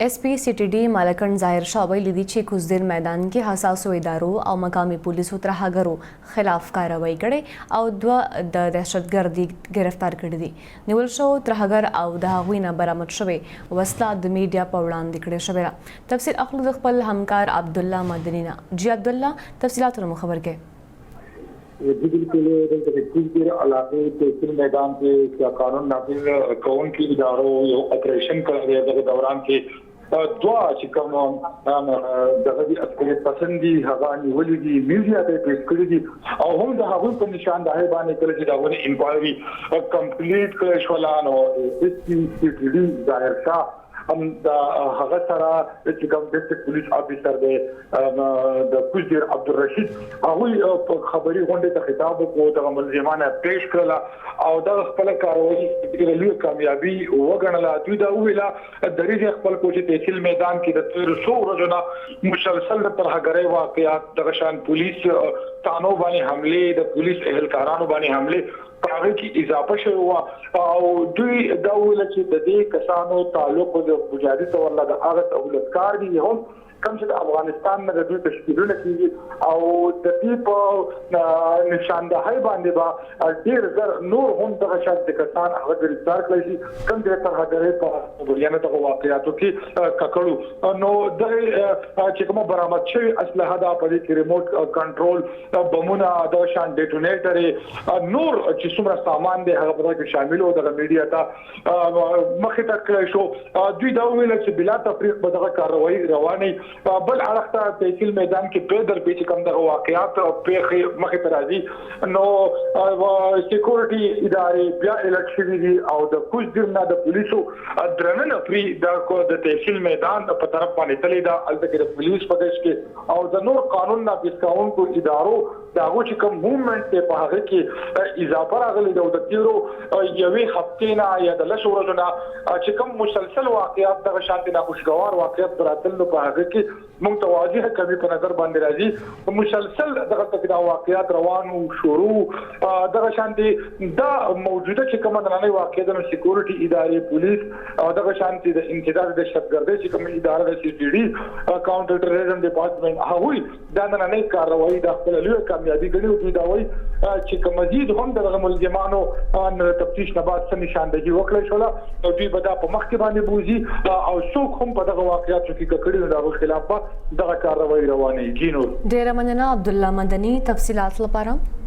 ایس پي سي ټي ډي مالکنډ ظاهر شاه ویلي دي چې کوزدیر میدان کې حساسو ادارو او مقامي پولیسو ترهګرو خلاف کارروایي کړې او دوه د دهشتګرد یې ګرفتار کړي دي. نیول شوو ترهګر او د هغوی نه برامد شوې وسله د میډیا په وړاندې کړې شوې ده. تفصیل اخلو د خپل همکار عبدالله مدني نه. جي عبدالله تفصیلاتو نه مو خبر کړئ. جی بالکل، دلته د کوزدیر علاقې تحصیل میدان کې چې قانون نافذ کوونکي ادارو یو اپریشن کړی دی، دغه دوران کې دوه چې کوم دغه دي عسکریت پسند دي هغه نیولې دي، میډیا ته پیش کړی دي او هم د هغوی په نشاندهۍ باندې کله چې د هغوی انکوایري کمپلیټ کړی شوله نو ایس پي سي ټي ډي ظاهر شاه هم د هغه سره چې کوم ډیسټریکټ پولیس افیسر دی د کوزدیر عبدالرشید، هغوی په خبري غونډې ته خطاب وکړو، دغه ملزمان پیش کړل او دغه خپل کاروایی ډیره لویه کامیابي وګڼله. دوی دا وویله، دریځ خپل کو چې تحصیل میدان کې د تیرو څو ورځو نه مسلسل د ترهګرۍ واقعات، دغه شان پولیس تانو باندې حملې، د پولیس اهلکارانو باندې حملې په هغه کې اضافه شوې وه او دوی دا وویل چې د دې کسانو تعلق د بنیادي طور له د هغه سهولتکار دي هم کوم چې د افغانستان نه د دوی تشکیلونه کیږي او د دې په نشاندهۍ باندې به ډیر زر نور هم دغه شان د کسان هغه ګرفتار کړی شي کوم چې ترهګرۍ په یعنی دغه واقعاتو کې ککړو. نو دغه چې کومه برآمد شوې اسلحه ده، په دې کې ریموټ کنټرول بمونه، دغه شان ډیټونیټر، نور چې څومره سامان دی هغه په کې شامل وو، دغه میډیا ته مخې ته کړی شو. دوی دا وویل چې بلا تفریق به دغه کارروایي روانه. بل اړخ ته تحصیل میدان کې په در په چې کوم دغه واقعات پیښې مخې ته راځي نو سکیورټي ادارې بیا الرټ شوې دي او د کوز دیر نه د پولیسو درنه نفري د تحصیل میدان په طرف باندې تللی ده. هلته کې د پولیس په دش کې او د نور قانون نافذ کوونکو ادارو د هغو چې کوم موومنټ دی په هغه کې اضافه راغلې ده او د تیرو یوې هفتې نه یا د 10 ورځو نه چې کوم مسلسل واقعات دغه شانتې ناخوشګوار واقعات راتلل نو په هغه کې موږ ته واضحه کمی په نظر باندې راځي. مسلسل دغه تک دا واقعات روانو شروع دغه شانتې دا موجوده چې کوم نننۍ واقعه ده نو سکیورټي ادارې، پولیس او دغه شانتې د انسداد دهشتګردۍ چې کوم اداره ده، سي ټي ډي، کاونټر ټیرریزم ډپارټمنټ، هغوی دا نننۍ کارروایي دا خپله لویه کامیابي ګڼي او دوی دا وایي چې که مزید هم د دغه ملزمانو تفتیش نه بعد څه نشاندهي وکړی شوله نو دوی به دا په مخکې باندې بوځي او څوک هم په دغه واقعاتو کې ککړي نو د هغوی خلاف به دغه کارروایي روانه وي. جی نور. ډیره مننه عبدالله مدني تفصیلات لپاره.